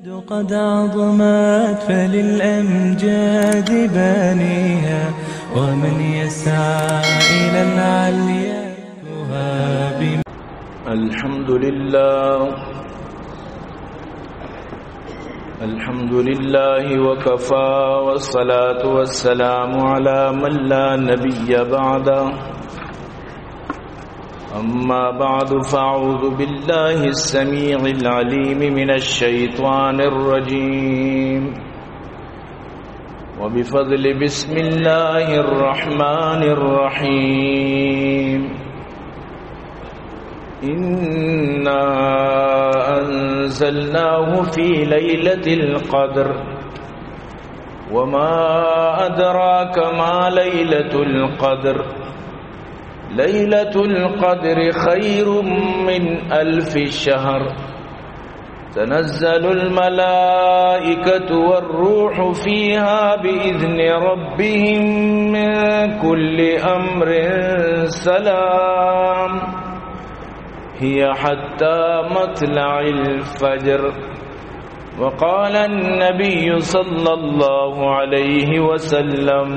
قد عظمت فللأمجاد بانيها، ومن يسعى إلى العليا يهاب. الحمد لله. الحمد لله وكفى، والصلاة والسلام على من لا نبي بعده. أما بعد، فأعوذ بالله السميع العليم من الشيطان الرجيم. وبفضل بسم الله الرحمن الرحيم. إنا أنزلناه في ليلة القدر. وما أدراك ما ليلة القدر. ليلة القدر خير من ألف شهر. تنزل الملائكة والروح فيها بإذن ربهم من كل أمر سلام هي حتى مطلع الفجر. وقال النبي صلى الله عليه وسلم: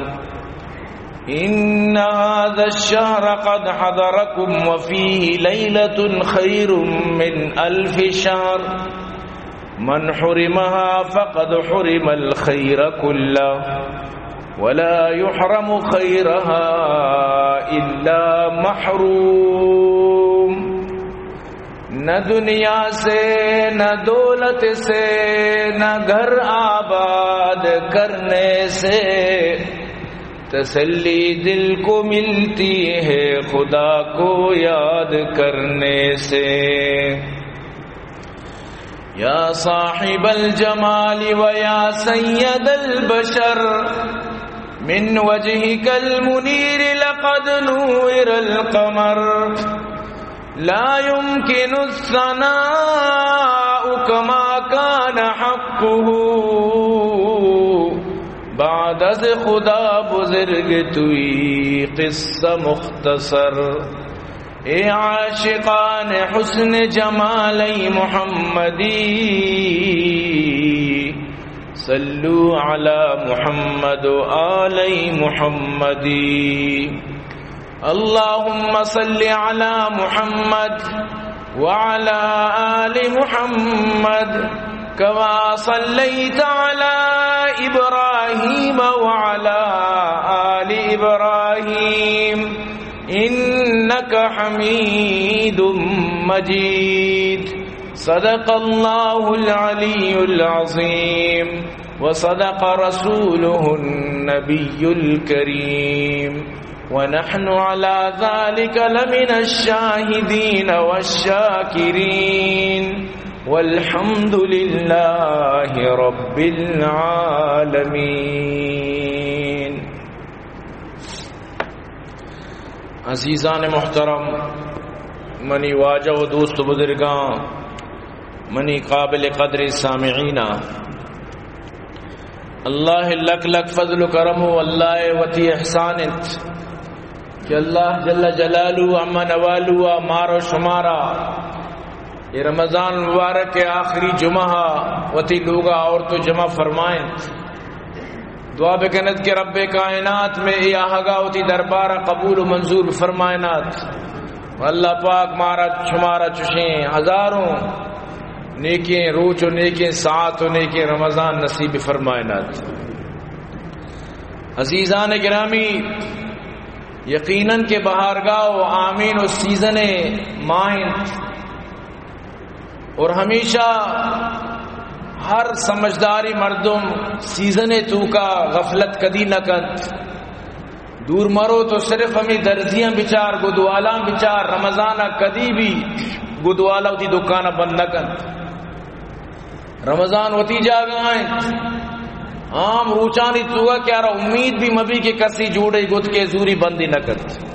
إن هذا الشهر قد حضركم وفيه ليلة خير من ألف شهر. من حرمها فقد حرم الخير كله، ولا يحرم خيرها إلا محروم. نہ دنیا سے، نہ دولت سے، نہ گھر آباد کرنے سے تسلی دل کو ملتی ہے خدا کو یاد کرنے سے۔ يا صاحب الجمال ويا سيد البشر، من وجهك المنير لقد نور القمر. لا يمكن الثناء كما كان حقه، بعد از خدا بزرگ توئی قصه مختصر. اے عاشقان حسن جمال محمدی، صلوا علی محمد و آل محمدی. اللهم صل على محمد وعلى آل محمد كما صليت على إبراهيم وعلى آل إبراهيم إنك حميد مجيد. صدق الله العلي العظيم وصدق رسوله النبي الكريم. ونحن على ذلك لمن الشاهدين والشاكرين. والحمد لله رب العالمين. عزیزان محترم، منی واجہ و دوست و بزرگاں، منی قابل قدر سامعیناں، اللہ ءِ لک لک فضل و کرم و اللہ ءِ وتی احسان انت کہ اللہ جل جلالہ عم نوالہ مارا و شمارا اے رمضان مبارک ءِ آخری جمعہ ءَ وتی لوگ ءَ آورت و جمع فرمائینت۔ دعا بکنت کہ رب کائنات مئے اے آہگ ءَ وتی دربار ءَ قبول و منظور بفرمائینات۔ و اللہ پاک مارا شمارا چشیں ہزاروں نیکیں روچ و نیکیں ساعت و نیکیں رمضان نصیب بفرمائینات۔ عزیزان گرامی، یقیناً کہ بہارگاہ و آمین و سیزن ماہ انت اور ہمیشہ ہر سمجھداری مردم سیزن توکا غفلت کدی نہ کنت۔ دور مرو تو صرف ہمیں درزیاں بچار، گدوالاں بچار، رمضان ءَ کدی بھی گدوالا وتی دکان ءَ بند نہ کنت۔ رمضان وتی جاگہ ءَ انت۔ عام روچانی توکا کہ آرا امید بھی مبی کہ کسی جوڑے گد کے زوری بندی نہ کنت۔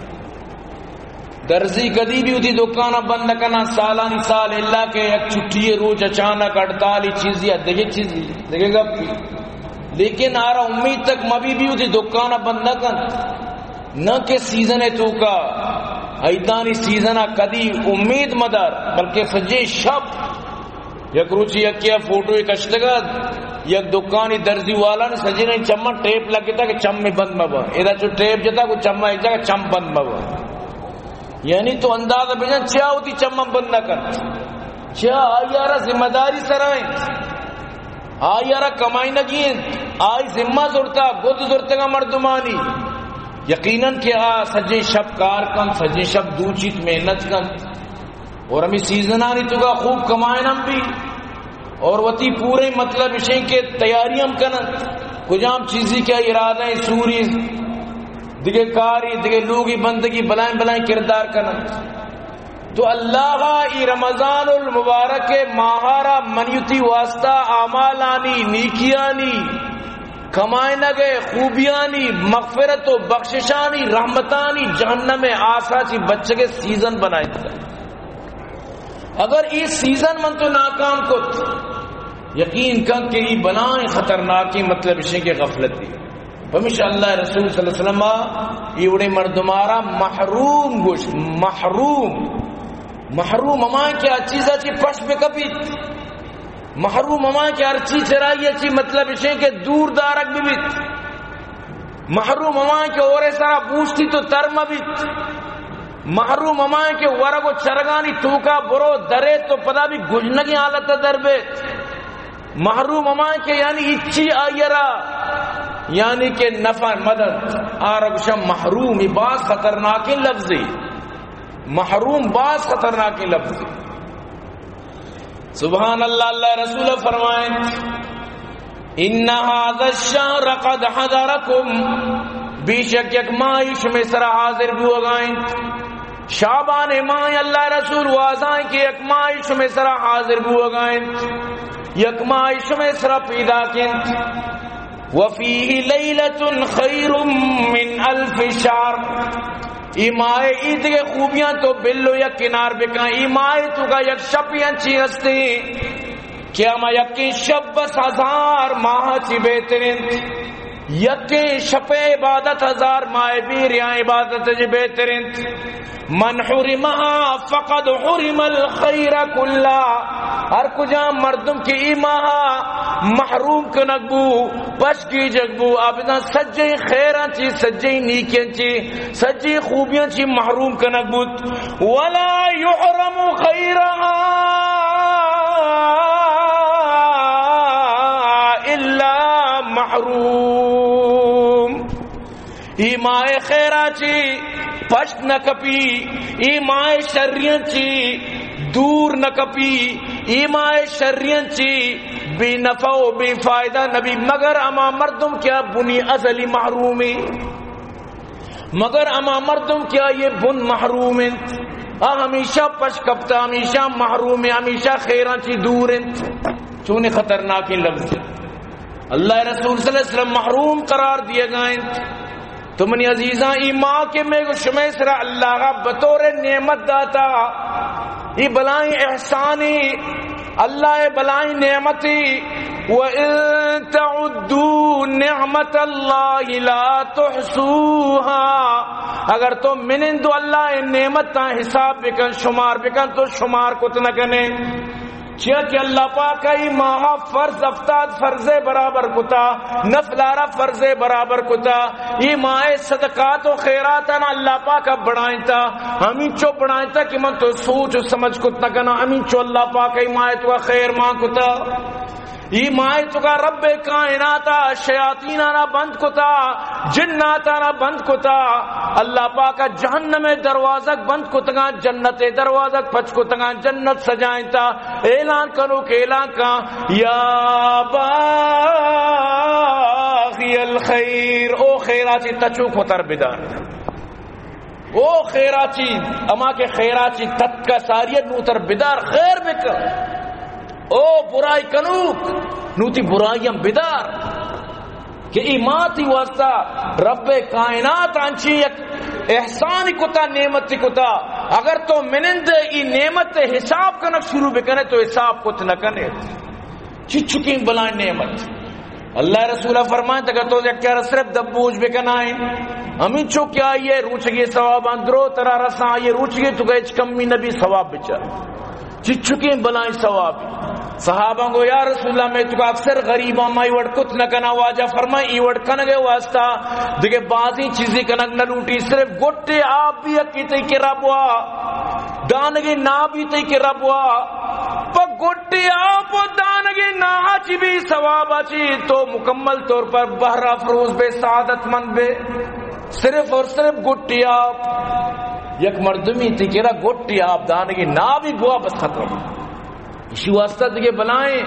درزی کدی بھی وتی دکان ءَ بند نہ کناں، سالانی سال، الا کہ یک چھٹی روچ اچانک ہڑتالی چیزی یا دگہ چیزی، دگہ گپی۔ لیکن آرا امید تک مبی بھی وتی دکان ءَ بند نہ کنت۔ نہ کہ سیزن توکا، عیدانی سیزن ءَ کدی امید مدار، بلکہ سجیں شپ یک روچی یکے ءَ فوٹو کشتگ ات، یک دکانی درزی والا نے سجینیں چماں ٹیپ لگتا کہ چم بند مبا۔ ادا چو ٹیپ جتا کو چم ایک جگہ چم بند مبا۔ یعنی تو اندازہ بجن چیا وتی چماں بند نہ کنت، چیا آئی ءَ را ذمہ داری سرا انت، آئی ءَ را کمائینگی انت، آئی ذمہ زرتا، گد زرتگا مردمانی۔ یقیناً کہ آ سجیں شپ کار کنت، سجیں شپ دوچیت، محنت کنت۔ اور ہمیں سیزنانی توکا خوب کمائن ہم بی اور وتی پورے مطلب اشیں کہ تیاری ہم کنن، کجام چیزی کہ ارادہ ہیں، سوری، دگہ کاری، دگہ لوگی بندگی، بلائیں بلائیں کردار کنن۔ تو اللہ ای رمضان المبارک ماہارا منیتی واسطہ اعمالانی، نیکیانی، کمائنگ ءِ خوبیانی، مغفرت و بخششانی، رحمتانی، جہنم ءِ آسا چی بچگ ءِ سیزن بنائینت۔ اگر اے سیزن من تو ناکام کت، یقین کن کہ اے بلائیں خطرناکیں مطلب اشیں کہ غفلتی۔ پمیشا اللہ رسول صلی اللہ علیہ وسلم اے وڑیں مردمارا محروم گوشت، محروم۔ محروم ہما کہ آ چیزا چی پش بکپیت، محروم ہما کہ ہر چیز چرائی چی مطلب اشیں کہ دور دارگ ببیت۔ محروم ہما کہ اورے سرا بوشتی تو تر مبیت۔ محروم ہما کہ ورگ و چرگانی توکا برو درے تو پدا بھی گژنگیں حالت در بیت۔ محروم ہما کہ یعنی اچی آئیرا یعنی کہ نفع مدد آرگشا محرومی باز خطرناکیں لفظی۔ محروم باز خطرناکیں لفظی۔ سبحان اللہ، اللہ رسول فرمائیں، ان هذا الشهر قد حضركم، بے شک یک ماہ شمے سرا حاضر بوگائیں۔ شعبان ماہ اللہ رسول وازائیں کہ یک ماہ شمے سرا حاضر بوگائیں، یک ماہ شمے سرا پیدا کن۔ وفيه ليلة خير من ألف شهر۔ اے ماہ ای دگہ خوبیاں تو بلو یک کنار بکن۔ اے ماہ توکا یک شپی انچی ہستی کہ ہما یکیں شپ بس ہزار ماہ چی بہتر انت۔ یکیں شپ عبادت ہزار ماہ بیریاں عبادت چی بہتر انت۔ من حرمها فقد حرم الخير كله۔ ہر کجام مردم کہ اے ماہ محروم کنگ بو، پش گیجگ بو، آ بزاں سجیں خیراں چی، سجیں نیکیاں چی، سجیں خوبیاں چی محروم کنگ بوت۔ ولا يحرم خيرها إلا محروم۔ اے ماہ خیرا چی پشت نہ کپی، اے ماہ شریاں چی دور نہ کپی، اے ماہ شریاں چی بے نفع و بے فائدہ نبی، مگر ہما مردم کہ آ بنی ازلی محرومی، مگر ہما مردم کہ آ یہ بن محروم انت، آ ہمیشہ پشت کپتا، ہمیشہ محروم، ہمیشہ خیراں چی دور انت۔ چونیں خطرناکیں لفظ۔ اللہ رسول صلی اللہ علیہ وسلم محروم قرار دیگا انت۔ تو منی عزیزاں، اے ماہ کہ مئے گو شمئے سرا اللہ بطور نعمت داتا، اے بلائیں احسانی، اللہ بلائیں نعمتی۔ وَإِن تَعُدُّوا نِعْمَتَ اللَّهِ لَا تُحْصُوهَا۔ اگر تو منند و اللہ نعمتاں حساب بکن، شمار بکن، تو شمار کت نہ کنے۔ چیا کہ اللہ پاک ای ماہ فرض ہفتاد فرض برابر کتا، نفل آرا فرض برابر کتا، ای ماہ صدقات و خیراتاں اللہ پاک بڑھائینتا، ہمینچو بڑھائینتا کہ من تو سوچ و سمجھ کت نہ کنا، ہمینچو اللہ پاک ای ماہ تو خیر مان کتا۔ ای ماہ تو کا رب کائناتا شیاطینانا بند کتا، جناتانا بند کتا، اللہ پاک جہنم دروازگ بند کتگاں، جنت دروازگ پچ کتگاں، جنت سجائینتا۔ اعلان کنوک اعلان کن، یا باغی الخیر، او خیرا چی تچوک وتر بدار۔ او خیرا چی، اما کہ خیرا چی تتکا ساریت نوتر بدار، خیر بکن۔ او برائی کنوک، نوتی برائی ہم بدار۔ کہ ای ماتی واسطہ رب کائنات انچی یک احسانی کتا، نعمتی کتا۔ اگر تو منند ای نعمت حساب کنک شروع بکنے تو حساب کت نہ کنے۔ چچکیں بلائیں نعمت۔ اللہ رسول فرمائیں، اگر تو یک کر صرف دبوج بکنائیں، ہمینچو کہ آئیے روچگی ثواب اندرو ترا رساں، آئیے روچگی تو کہ ہچ کمی نبی ثواب بچار۔ چچکیں بلائیں ثواب۔ صحابہ گو، یا رسول اللہ، میں تو اکثر غریباں، ما ای وڑ کت نہ کنا۔ واجہ فرمائے، ای وڑ کنگے واسطہ دگہ بازیں چیزیں کنگ نہ لوٹی، صرف گٹے آپ بھی یکی تئی کرا بوا، دانگے نا بھی تئی کرا بوا۔ پہ گٹے آپ و دانگے نا چی بھی ثواب چی تو مکمل طور پر بہر افروز بے، سعادت مند بے۔ صرف اور صرف گٹے آپ۔ یک مردمی تئی کرا گٹے آپ، دانگے نا بھی بوا، بس ختم۔ اشی واسطہ دگہ بلائیں،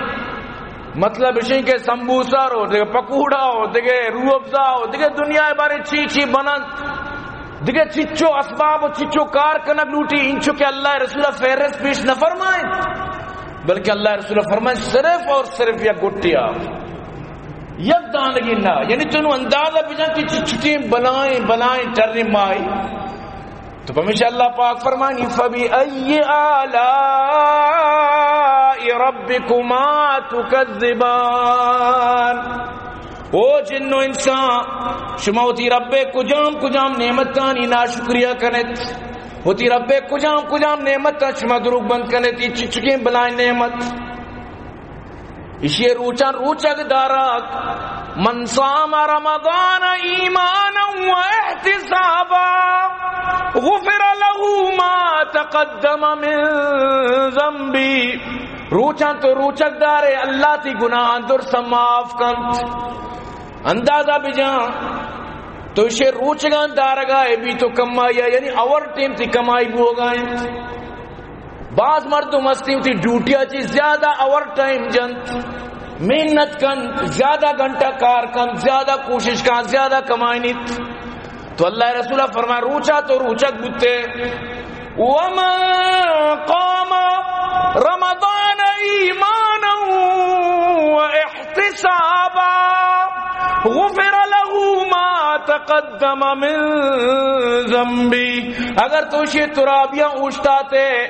مطلب اشیں کہ سمبوسہ رو، دگہ پکوڑا ہو، دگہ روح افزا ہو، دگہ دنیا بارے چی چی بنن، دگہ چچو اسباب و چچو کار کنگ لوٹی، انچو کہ اللہ رسول فہرست پیش نہ فرمائیں، بلکہ اللہ رسول فرمائیں صرف اور صرف یک گٹے آپ، یک دانگے نا۔ یعنی تو نوں اندازہ بجن کہ چچکیں بلائیں، بلائیں ٹریں مائی۔ تو پمیشا اللہ پاک فرمانی، فبأي آلاء ربكما تكذبان؟ او جن و انسان، شما وتی رب کجام کجام نعمتانی ناشکریہ کنت؟ وتی رب کجام کجام نعمت شما دروگ بند کنت؟ ای چچکیں بلائیں نعمت؟ اشی روچاں روچگ دارگ، من صام رمضان ایمانا و احتسابا غفر له ما تقدم من ذنبه۔ روچاں تو روچگ دارے، اللہ تئی گناہاں درس معاف کنت۔ اندازہ بجان، تو اشی روچگاں دارگا ہے بھی تو کمائی، یعنی اوور ٹائم تئی کمائی بوگا انت۔ باز مردم ہستی وتی ڈیوٹی ءَ چی زیادہ اوور ٹائم جنت، محنت کنت، زیادہ گھنٹہ کار کنت، زیادہ کوشش کنت، زیادہ کمائینیت۔ تو اللہ رسول فرمائے، روچا تو روچگ بوتے، ومن قام رمضان ایمانا و احتسابا غفر له ما تقدم من ذنبه۔ اگر تو شی ترابیاں اوشتاتے،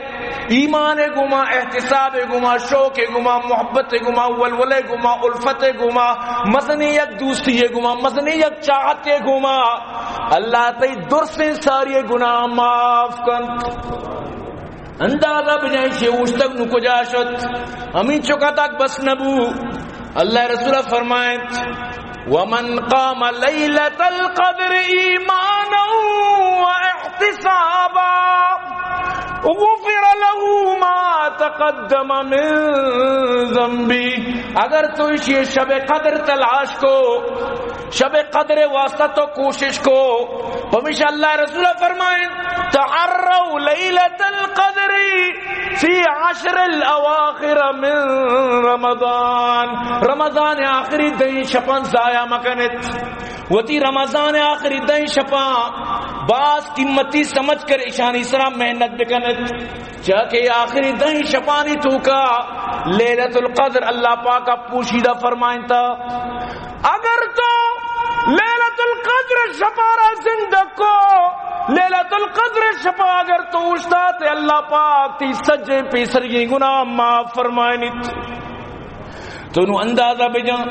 ایمان گما، احتساب گما، شوق گما، محبت گما، ولولے گما، الفت گما، مزنی یک دوستی گما، مزنی یک چاہت گما، اللہ تئی درسیں ساری گناہ معاف کنت۔ اندازہ بجائیں چی اوشتگ نو کجا شت؟ ہمیں چکا تک بس نبو۔ اللہ رسول فرمائیت، ومن قام ليلة القدر إيمانا واحتسابا غفر له ما تقدم من ذنبه۔ اگر تو اشی شب قدر تلاش کو، شب قدر واسطہ تو کوشش کو، پمیشا اللہ رسول فرمائیں، تحروا ليلة القدر في عشر الأواخر من رمضان۔ رمضان آخری دہیں شپاں ضائع مکنت۔ وتی رمضان آخری دہیں شپاں باز قیمتی سمجھ کر اشانی سرا محنت بکنت۔ چیا کہ آخری دہیں شپانی توکا لیلۃ القدر اللہ پاک ءَ پوشیدہ فرمائینتا۔ اگر تو لیلۃ القدر شپارا زندگ کو، لیلۃ القدر شپا اگر تو اوشتاتے، اللہ پاک تئی سجیں پیسریگیں گناہ معاف فرمائینیت۔ تو نو اندازہ بجان،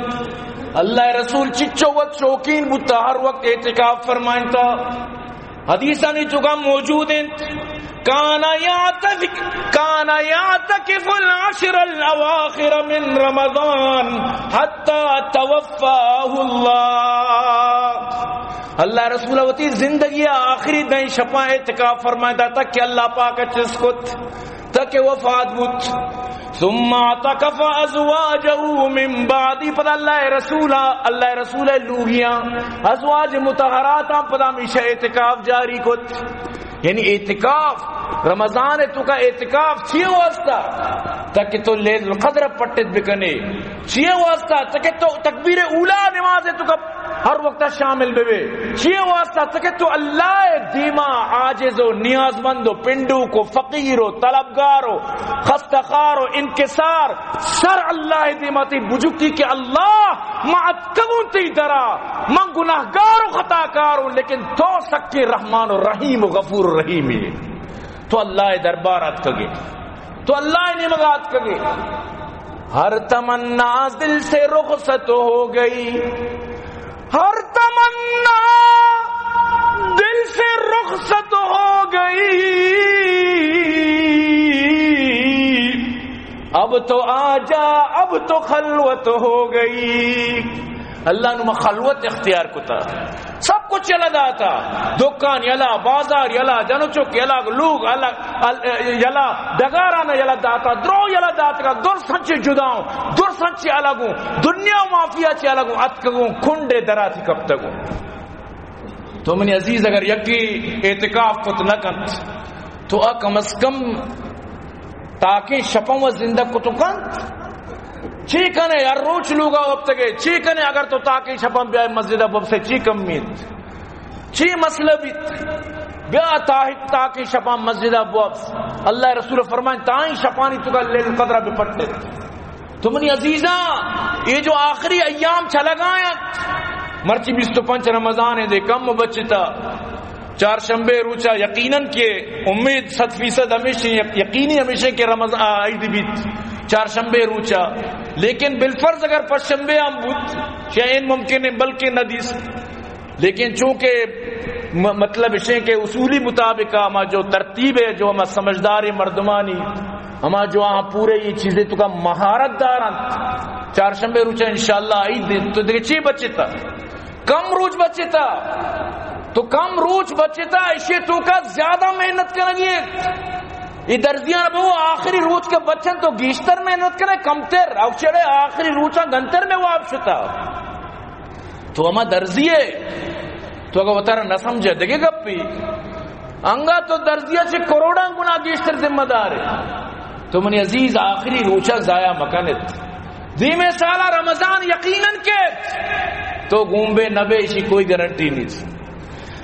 اللہ رسول چچو وقت شوقین بوتا، ہر وقت اعتکاف فرمائینتا۔ حدیثانی توکا موجود انت، کان یعتکف، کان یعتکف العشر الاواخر من رمضان حتی توفاه اللہ۔ اللہ رسول وتی زندگی آخری دہیں شپاں اعتکاف فرمائینتا، تک کہ اللہ پاک چست کت، تک کہ وفات بوت۔ ثم اعتکف ازواجه من بعد، پدا اللہ رسول، اللہ رسول لوگیاں، ازواج مطہراتاں پدا ہمیشہ اعتکاف جاری کت۔ یعنی اعتکاف، رمضان توکا اعتکاف چیئے واسطہ؟ تاکہ تو لیلۃ القدر پٹت بکنے۔ چیئے واسطہ؟ تاکہ تو تکبیر اولی نماز توکا ہر وقت شامل ببے۔ چیئے واسطہ؟ تاکہ تو اللہ دیما عاجز و نیازمند و پنڈوک و فقیر و طلبگار و خستخار و انکسار، سر اللہ دیما تئی بجکی کہ اللہ، ما اتکگوں تئی درا، من گناہگار و خطاکاروں، لیکن تو سکیں رحمان و رحیم و غفور و رحیمی۔ تو اللہ دربار اتکگے، تو اللہ نیمگا اتکگے۔ ہر تمنا دل سے رخصت ہو گئی، ہر تمنا دل سے رخصت ہو گئی، اب تو آ جا، اب تو خلوت ہو گئی۔ اللہ نو ما خلوت اختیار کتا، سب کچھ یلا داتا، دکان یلا، بازار یلا، جنو چک یلا، لوگ یلا، ال-، یلا، ڈگارانا یلا داتا، درو یلا داتگا، درس ہنچے جداؤں، درس ہنچے الگوں، دنیا مافیا چے الگوں، اتکگوں، کنڈے دراتی کپتگوں۔ تو منی عزیز، اگر یکی اعتکاف کت نہ کنت، تو آ کم از کم تاکیں شپاں و زندگ کت کنت۔ چی کنے ہر روچ لوگا وپتگے، چی کنے اگر تو تاکیں شپاں بیائے مسجد بوپسے، چی کمی انت؟ چی مسئلہ بیت؟ بیا تاہی تاکیں شپاں مسجد بوپس۔ اللہ رسول فرمائیں، تاہیں شپانی تو کا لیل قدر بپٹت۔ تو منی عزیزاں، یہ جو آخری ایام چلگا انت، مرچی بیست و پنچ رمضان ہے، دے کم بچتا، چارشنبے روچا یقیناً کہ امید صد فیصد ہمیشہ، یقینی ہمیشہ کہ رمضان عید بیت چارشنبے روچا، لیکن بالفرض اگر پنچشنبے ہم بوت، شاید ممکن ہے بلکہ نہ دیست۔ لیکن چونکہ م-، مطلب اشیں کہ اصولی مطابق ہما جو ترتیب ہے، جو ہما سمجھدار مردمانی، ہما جو آہاں پورے یہ چیزیں تو کا مہارت دارن، چارشنبے روچا انشاءاللہ عید دے، تو دیکھے چی بچتا؟ کم روچ بچتا۔ تو کم روچ بچتا، اشی تو کا زیادہ محنت کرنگی ہے۔ یہ درزیاں بو آخری روچ کے بچن تو گیشتر محنت کرے، کمتر، او چڑے آخری روچا گنتر میں واپس شتا۔ تو ہما درزی ہے، تو اگر وتارا نہ سمجھے، دگے گپی۔ انگا تو درزی چے کروڑاں گنا گیشتر ذمہ دار ہے۔ تو منی عزیز، آخری روچا ضائع مکنت۔ دیمے سالا رمضان یقیناً کہ تو گون بے نہ بے، اشی کوئی گارنٹی نہیں۔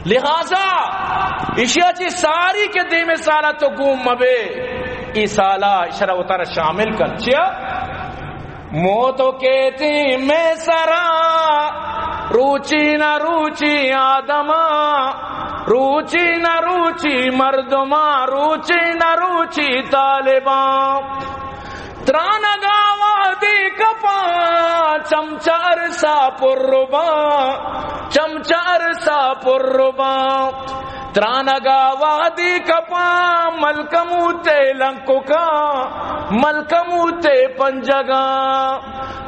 لہذا اشیا چے ساری کہ دیمے سالا تو گون مبے، ای سالا اشرا وتارا شامل کن۔ چیا؟ موت و کیتی میں سرا، روچی نہ روچی آدما، روچی نہ روچی مردما، روچی نہ روچی طالباں۔ ترانگا وہدی کپاں، چمچہ ارسا پر رباں، چمچہ ارسا پر رباں۔ ترانگا وہدی کپاں، ملکموتے لنککاں، ملکموتے پنجگاں۔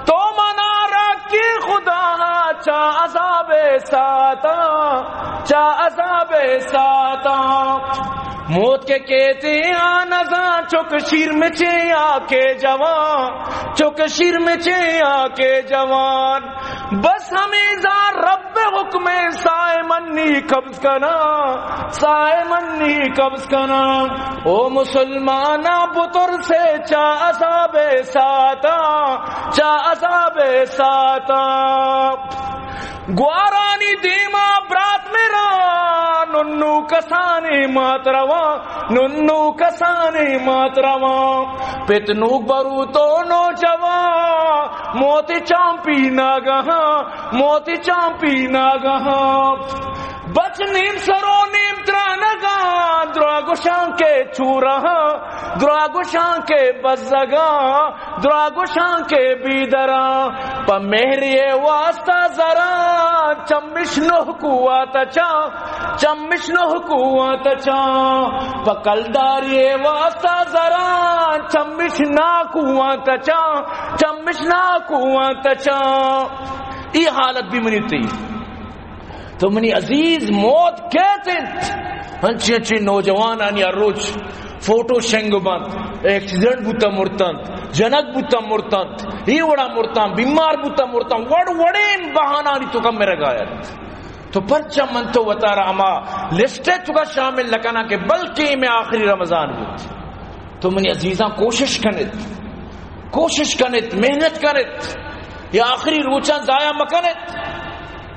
تو منا رکھی خدا چا عذاب ساتاں، چا عذاب ساتاں۔ موت کے کیتی آ نزاں، چک شیر مچے آ کے جوان، چک شیر مچے آ کے جوان۔ بس ہمیں زان رب حکم سائے منی قبض کنا، سائے منی قبض کنا۔ او مسلمانا بتر سے چا عذاب ساتا، چا عذاب ساتا۔ گوارانی دیما برات میرا، ننو کسانی مات رواں، ننو کسانی مات رواں۔ پت نوک برو تو نوجوان، موتی چامپی ناگہاں، موتی چامپی ناگہاں۔ بچ نیم سرو نیم ترانگاں، درا گشاں کے چورہاں، درا گشاں کے بزگاں، درا گشاں کے بیدراں۔ پہ مہری واسطہ زراں، چمش نوہ کو آتچاں، چمش نوہ کو آتچاں۔ پہ کلداری واسطہ زراں، چمش نا کو آتچاں، چمش نا کو آتچاں۔ ای حالت بھی منی تئی۔ تو منی عزیز، موت کیت انت؟ انچیں انچیں نوجوانانی ہر روچ فوٹو شنگ بنت، ایکسیڈنٹ بوتا مرتنت، جنگ بوتا مرتنت، ای وڑا مرتاں، بیمار بوتا مرتاں، وڑ وڑیں بہانانی تو کا مرگا انت۔ تو پرچا من تو وتارا ہما لسٹ تو کا شامل نہ کناں کہ بلکہ میں آخری رمضان بوت۔ تو منی عزیزاں، کوشش کنت، کوشش کنت، محنت کنت، یہ آخری روچاں ضائع مکنت۔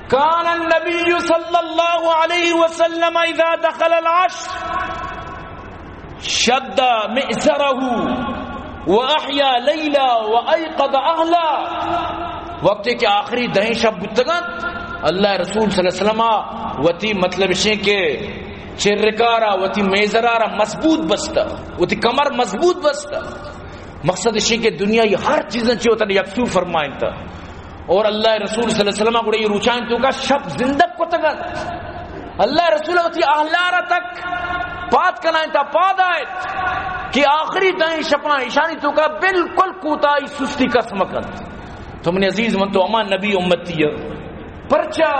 کان النبی صلی اللہ علیہ وسلم اذا دخل العشر شد مئزرہ و احیا لیلہ و ایقظ اہلہ۔ وقتی کہ آخری دہیں شب بوتگنت، اللہ رسول صلی اللہ علیہ وسلم وتی، مطلب اشیں کہ چرکارا، وتی میزرارا مضبوط بستا، وتی کمر مضبوط بستا۔ مقصد اشیں کہ دنیا یہ ہر چیزاں چی وتن یکسو فرمائنتا۔ اور اللہ رسول صلی اللہ علیہ وسلم گڑا یہ روچان تو کا شب زندگ کتگنت۔ اللہ رسول وتی اہلارا تک پاد کنائنتا، پاد آیت۔ کہ آخری دہیں شپاں ایشانی توکا بالکل کوتاہی سستی کس مکنت۔ تو منی عزیز، من تو ہما نبی امتی ہاں۔ پرچا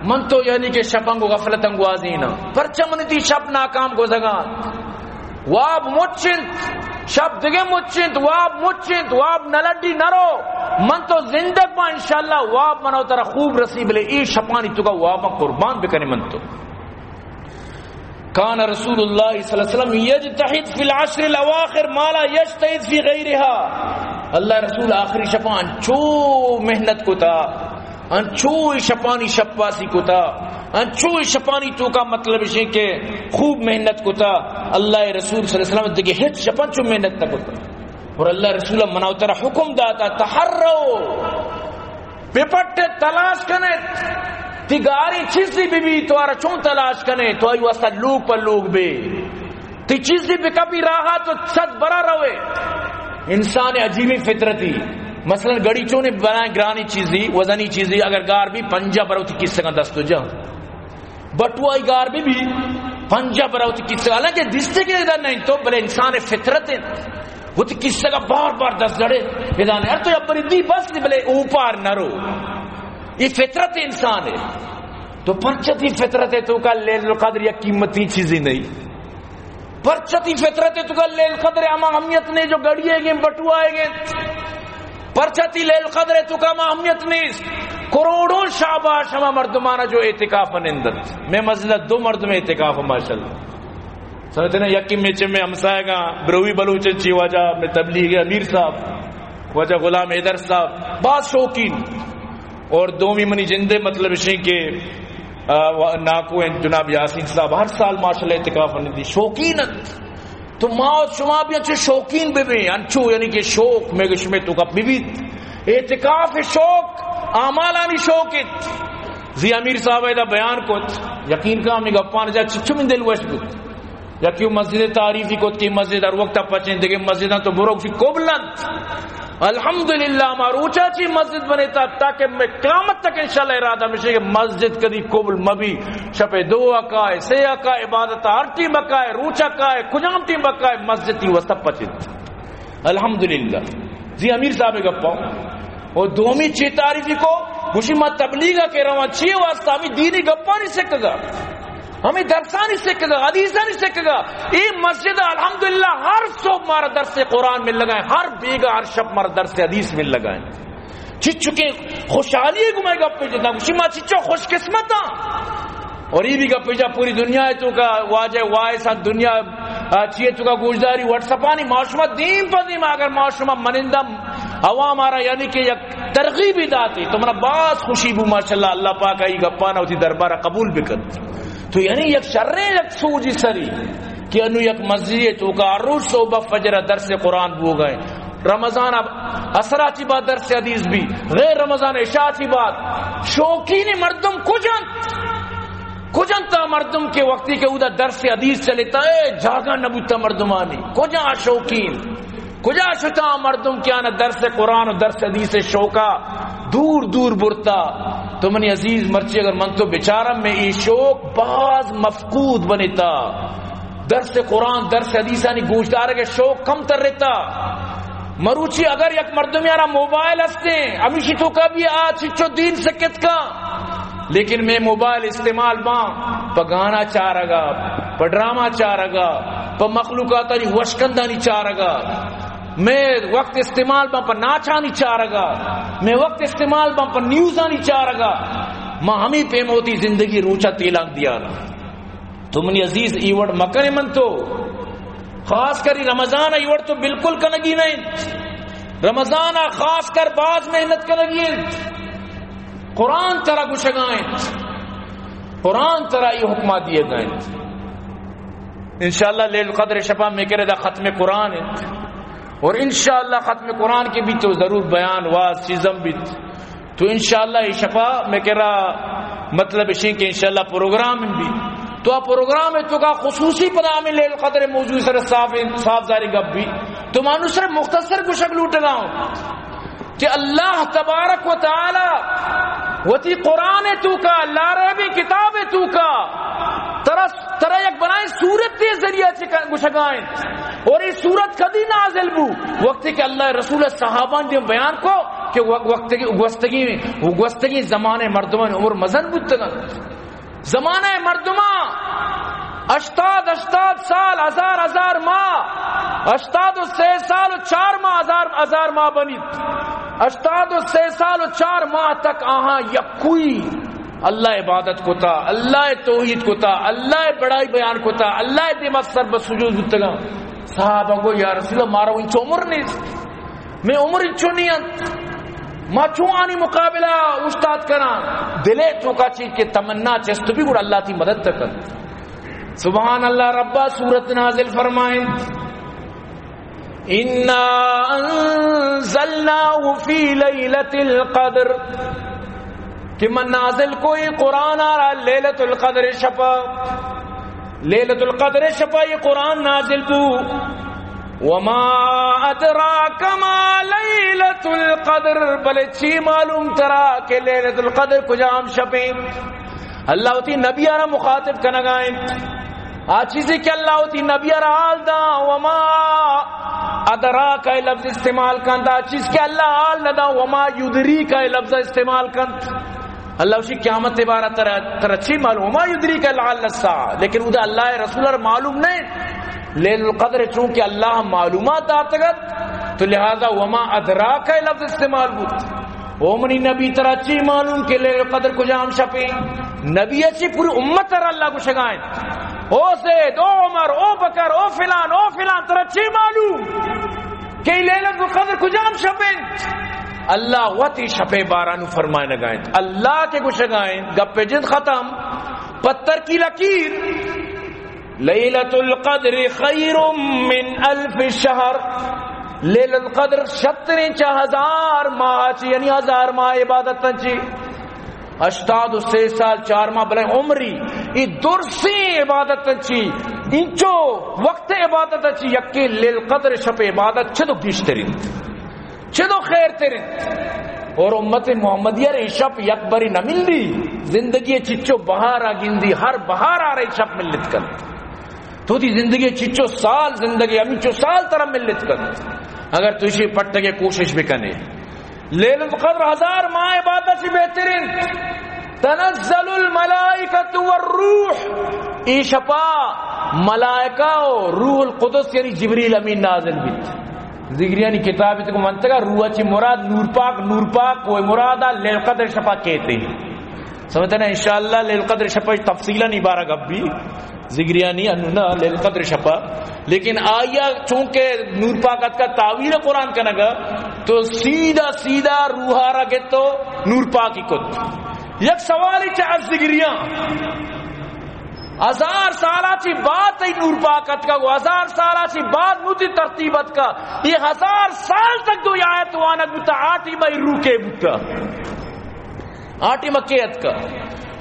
من تو یعنی کہ شپاں گو غفلتاں گوازیناں؟ پرچا من تئی شپ ناکام گوزگاں؟ واب مچ انت، شپ دگہ مچ انت، واب مچ انت، واب نہ لڈی نہ رو۔ من تو زندگ باں، انشاءاللہ واب منا ترا خوب رسی، بلے اے شپانی توکا واباں قربان بکنے من تو۔ کان رسول اللہ صلی اللہ علیہ وسلم یجتہد فی العشر الاواخر ما لا یجتہد فی غیرہا۔ اللہ رسول آخری شپاں انچو محنت کتا، انچو شپانی شپ پاسی کتا، انچو شپانی توکا مطلب شے کہ خوب محنت کتا۔ اللہ رسول صلی اللہ علیہ وسلم دگہ ہچ شپاں چو محنت نہ کتا۔ اور اللہ رسول منا ترا حکم داتا، تحروا، بپٹ ات، تلاش کن ات۔ تئی گاریں چیزے بہ بیت، تو آرا چون تلاش کن ئے؟ تو آئی واسطہ لوگ پہ لوگ بے۔ تئی چیزے بکپی راہا تو صد برا روے۔ انسان عجیبیں فطرتی۔ مثلاً گڑی چونیں بلائیں گرانی چیزے، وزنی چیزے، اگر گار بی پنجاہ برا وتی کیسگاں دست و جاں۔ بٹوائی گار بہ بی، پنجاہ برا وتی کیسگ، حالانکہ دیستے کہ ادا نہیں تو، بلے انسان فطرت ہے، وتی کیسگ بار بار دست جڑے، ادا نہیں، ہر تو یک بری دی بس، بلے اوپار نہ رو۔ یہ فطرت انسان ہے۔ تو پرچہ تئی فطرت توکا لیلۃ القدر یک قیمتی چیزی نہیں۔ پرچہ تئی فطرت توکا لیلۃ القدر ہما اہمیت نہیں جو گڑی ئیگ ایں، بٹوا ئیگ ایں۔ پرچہ تئی لیلۃ القدر توکا ہما اہمیت نیست۔ کروڑوں شاباش ہما مردمانا جو اعتکاف نندت۔ مئے مسجد دو مردم اعتکاف، ماشاءاللہ۔ سمجھتے نا، یکی مئے چہ مئے ہمسایگاں، بروی بلوچ چی واجہ مئے تبلیغ امیر صاحب، واجہ غلام حیدر صاحب، باز شوقین۔ اور دومی منی جندے مطلب شیں کہ، آ، و-، ناکو ہیں جناب یاسین صاحب، ہر سال ماشاءاللہ اعتکاف نندی، شوقین انت۔ تو ما و شما بھی انچو شوقین بہ بیں، انچو یعنی کہ شوق مئے گشمے توکا بہ بیت۔ اعتکاف شوق، اعمالانی شوق ات۔ زی امیر صاحب ادا بیان کت، یقین کا ہمیں گپان جا چچو من دل وش بوت۔ یکی مسجد تعریفی کت کہ مسجد ہر وقت پچیں، دگہ مسجداں تو برو گشی قبل انت۔ الحمدللہ، ما روچا چی مسجد بنے تا، تاکہ میں قیامت تک انشاءاللہ ارادہ مشے کہ مسجد کدی قبل مبی۔ شپے دو اکائے، سے اکائے، عبادت ہر ٹیم اکائے، روچا کائے، کجام ٹیم اکائے، مسجد تئی واسطہ پچ انت۔ الحمدللہ۔ زی امیر صاحب گپا۔ اور دومی چی تعریفی کو، گوشی ما تبلیغ کے رواں، چی واسطہ؟ ہمیں دینی گپانی سکگا، ہمیں درسانی سکگا، حدیثانی سکگا۔ اے مسجد الحمدللہ ہر صبح مارا درس قرآن مل لگائیں، ہر بیگا ہر شب مارا درس حدیث مل لگائیں۔ چچکیں خوشحالی گو مئے گپ جتا، گوشی ما چچو خوش قسمت ہاں۔ اور یہ بھی گپ جا پوری دنیا توکا واجہ وائس ہاں، دنیا، آ، چیئے توکا گوشداری، واٹس اپانی، ما شما دیم پہ دیم، اگر ما شما منندہ عوام آرا یعنی کہ یک ترغیبی داتی تو منا باز خوشی بو، ماشاءاللہ، اللہ پاک ای گپانا وتی دربارا قبول بکت۔ تو یعنی یک شریں یک سوجی سری کہ انو یک مسجد توکا ہر روز صبح فجر درس قرآن بوگائیں، رمضان اب عصرا چی بعد درس حدیث بی، غیر رمضان عشاء چی بعد۔ شوقین مردم کجنت؟ کجنت آ مردم کہ وقتی کہ اودا درس حدیث چلتا ہے، جاگا نبوتا مردمانی؟ کجا آ شوقین؟ کجا شتا آ مردم کہ آنا درس قرآن و درس حدیث شوقا دور دور برتا؟ تو منی عزیز، مرچی اگر من تو بچارم، میں ای شوق باز مفقود بنتا۔ درس قرآن، درس حدیثانی گوشدارگ شوق کم تر رہتا۔ مروچی اگر یک مردمی آرا موبائل ہستیں، ہمیشی توکا بھی آ چچو دین سکت کا، لیکن میں موبائل استعمال باں پہ گانا چارگا، پہ ڈرامہ چارگا، پہ مخلوقاتانی وشکندانی چارگا، میں وقت استعمال باں پہ ناچانی چارگا، میں وقت استعمال باں پہ نیوزانی چارگا۔ ما ہمیں پیموتی زندگی روچا تیلان دیانا۔ تو منی عزیز، ای وڑ مکنے من تو۔ خاص کر ای رمضان ای وڑ تو بالکل کنگی نہ انت۔ رمضان آ خاص کر باز محنت کنگی انت۔ قرآن ترا گشگا انت۔ قرآن ترا ای حکمہ دیگا انت۔ انشاءاللہ لیل قدر شپا میں کرے دا ختم قرآن انت۔ اور انشاءاللہ ختم قرآن کے بھی تو ضرور بیان واز چیزم بیت۔ تو انشاءاللہ اے شپا میں کرا مطلب اشیں کہ انشاءاللہ پروگرام بھی۔ تو آ پروگرام توکا خصوصی پدا ہمیں لیل قدر موضوع سر صاف، صاف ظاہر گپ بھی۔ تو مانو سر مختصر گشگ لوٹگا ہوں کہ اللہ تبارک و تعالی وتی قرآن توکا، لا ریب کتاب توکا، ترا، ترا یک بلائیں سورت چہ گوشگا انت۔ اور اے سورت کدی نازل بو؟ وقتی کہ اللہ رسول صحابان دیم بیان کو کہ و-، وقتی گوستگی، گوستگی زمانے مردمان عمر مزن بوتگن۔ زمانہ مردمان ہشتاد، ہشتاد سال، ہزار، ہزار ماہ، ہشتاد و سے سال و چار ماہ، ہزار، ہزار ماہ بنیت۔ ہشتاد و سے سال و چار ماہ تک آہاں یکوئی اللہ عبادت کتا، اللہ توحید کتا، اللہ بڑائی بیان کتا، اللہ دیما سر بہ سجود بوتگاں۔ صحابہ گو، یا رسول اللہ، مارا انچو عمر نیست، میں عمر انچو نہیں انت، ما چون آنی مقابلہ استاد کنا؟ دلے توکا چیز کے تمنا چست بھی گڑا اللہ تی مدد تکن۔ سبحان اللہ، ربا سورت نازل فرمائیں، انا انزلناه فی لیلۃ القدر، کہ من نازل کو اے قرآن آرا لیلۃ القدر شپا۔ لیلۃ القدر شپا اے قرآن نازل بو۔ وما ادراک ما لیلۃ القدر، بلے چی معلوم ترا کہ لیلۃ القدر کجام شپیں؟ اللہ وتی نبی آرا مخاطب کنگا انت۔ آ چیزے کہ اللہ وتی نبی آرا حال دا، وما ادراک اے لفظ استعمال کنت، آ چیز کہ اللہ حال نہ دا، وما یدریک اے لفظ استعمال کنت۔ اللہ وشی قیامت بارہ ترا، ترا چی معلوم؟ وما یدریک لعل الساعہ۔ لیکن ادا اللہ رسول آرا معلوم نہیں۔ لیلۃ القدر چونکہ اللہ معلومات داتگت، تو لہذا وما ادراک اے لفظ استعمال بوت۔ او منی نبی، ترا چی معلوم کہ لیلۃ القدر کجام شپیں؟ نبی چی پوری امت را اللہ گوشگائیں، او زید، او عمر، او بکر، او فلان، او فلان، ترا چی معلوم کہ لیلۃ القدر کجام شپیں؟ اللہ وتی شپے بارانو فرمائنگائیں۔ اللہ کے گوشگائیں، گپ جند ختم، پتر کی لکیر۔ لیلۃ القدر خیر من الف شہر، لیلۃ القدر شتریں چہ ہزار ماہ چی، یعنی ہزار ماہ عبادت چی۔ ہشتاد و سے سال چار ماہ بلے عمری، ای درسیں عبادت چی، انچو وقت عبادت چی، یکی لیلۃ القدر شپ عبادت چدو گیشترین۔ چدو خیر تر انت۔ اور امت محمدیہ را اے شپ یک بری نہ ملی، زندگی چچو بہارا گندی، ہر بہار آرا اے شپ ملت کنت۔ تو تی زندگی چچو سال، زندگی ہمینچو سال ترا ملت کنت، اگر تو اشی پٹگے کوشش بکنے۔ لیلۃ القدر ہزار ماہ عبادت سے بہتر انت۔ تنزل الملائکۃ والروح، اے شپا ملائکہ و روح القدس یعنی جبریل امین نازل بیت۔ ذگریانی کتاب ات کو منتگا روح چی مراد نور پاک، نور پاک کوہ مراد لیلۃ القدر شپا کہتے ہیں۔ سمجھتے نا؟ انشاءاللہ لیلۃ القدر شپا تفصیلا نی بارہ گپ بی۔ ذگریانی انو نا لیلۃ القدر شپا، لیکن آیا چونکہ نور پاک اتکا تعویل قرآن کنگا، تو سیدھا سیدھا روحا را گتو نور پاکی کت۔ یک سوالی چہ از ذگریاں، ہزار سالا چی بعد تئی نور پاک اتکا، و ہزار سالا چی بعد نو تی ترتیب اتکا، یہ ہزار سال تک دو آیت وانگ بوتا، آ ٹیما روح کے بوتا؟ آ ٹیما کے اتکا؟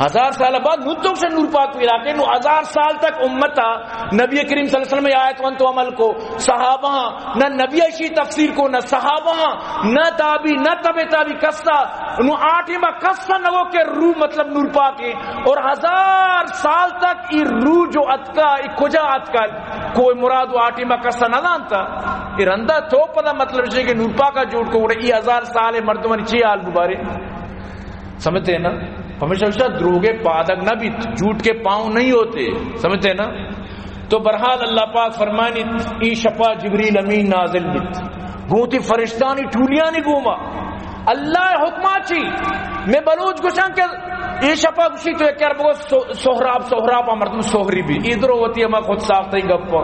ہزار سال بعد نو تو سے نور پاک پیدا کے، نو ہزار سال تک امتا نبی کریم صلی اللہ علیہ وسلم آیت وانت و عمل کو، صحابہ نہ نبی اشی تفسیر کو، نہ صحابہ، نہ تابی، نہ تب تابی کسا، نو آ ٹیما کسا نہ وہ کہ روح مطلب نور پاک ہے۔ اور ہزار سال تک ای روح جو اتکا، ای کجا اتکا، کوہ مراد و آ ٹیما کسا نہ دانتا۔ ای رندا تو پدا مطلب شے کہ نور پاکا جوڑ کو، ای ہزار سال مردمانی چی حال گبارے؟ سمجھتے ہیں نا؟ ہمیشہ ہمیشہ دروگے پادگ نہ بیت، جھوٹ کے پاؤں نہیں ہوتے۔ سمجھتے ہیں نا؟ تو بہرحال اللہ پاک فرمانی، ای شپا جبریل امین نازل بیت۔ گوتی فرشتانی ٹولیانی گوما۔ اللہ حکما چی؟ میں بلوچ گوشاں کہ ای شپا گوشی تو یک یار بگو سو-، سہراب، سہراب آ مردم سہری بی۔ ای درو وتی ہما خود ساختہ گپا۔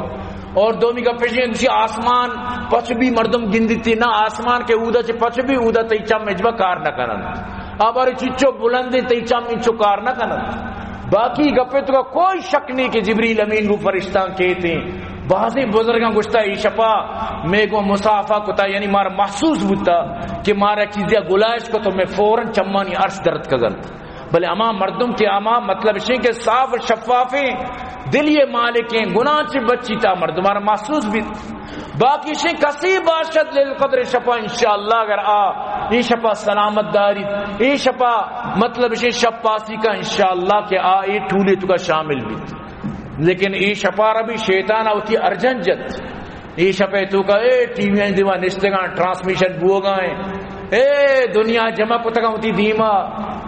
اور دومی گپ پیش گوشی آسمان پچ بی مردم گندیتی، نہ آسمان کے اودا چی پچ بی اودا تئی چم اجبا کار نہ کنن۔ آ بارے چچو بلندیں تئی چم انچو کار نہ کنن۔ باقی گپے تو کا کوئی شک نہیں کہ جبریل امین گو فرشتاں کیت ہیں۔ بعضی بزرگاں گوشتا ای شپا میں گو مصافحہ کتا، یعنی مارا محسوس بوتا کہ مارا چیزیا گلائش کو تو میں فوراً چمانی عرش درد کگنت۔ بلے ہما مردم کہ ہما مطلب شیں کہ صاف شفافیں دل یہ مالکیں گناہ چی بچی تا مردم مارا محسوس بیت۔ باقی شیں کسی باشد لیل قدر شپا انشاءاللہ اگر آ ای شپا سلامت داری، ای شپا مطلب شیں شپ پاسی کا انشاءاللہ کہ آ ای ٹولی تو کا شامل بیت۔ لیکن اے شپارا بھی شیطان وتی ارجن جت۔ اے شپے توکا اے ٹی وی دیما نشتگاں، ٹرانسمیشن بوگا ایں، اے دنیا جمع کتگاں وتی دیما،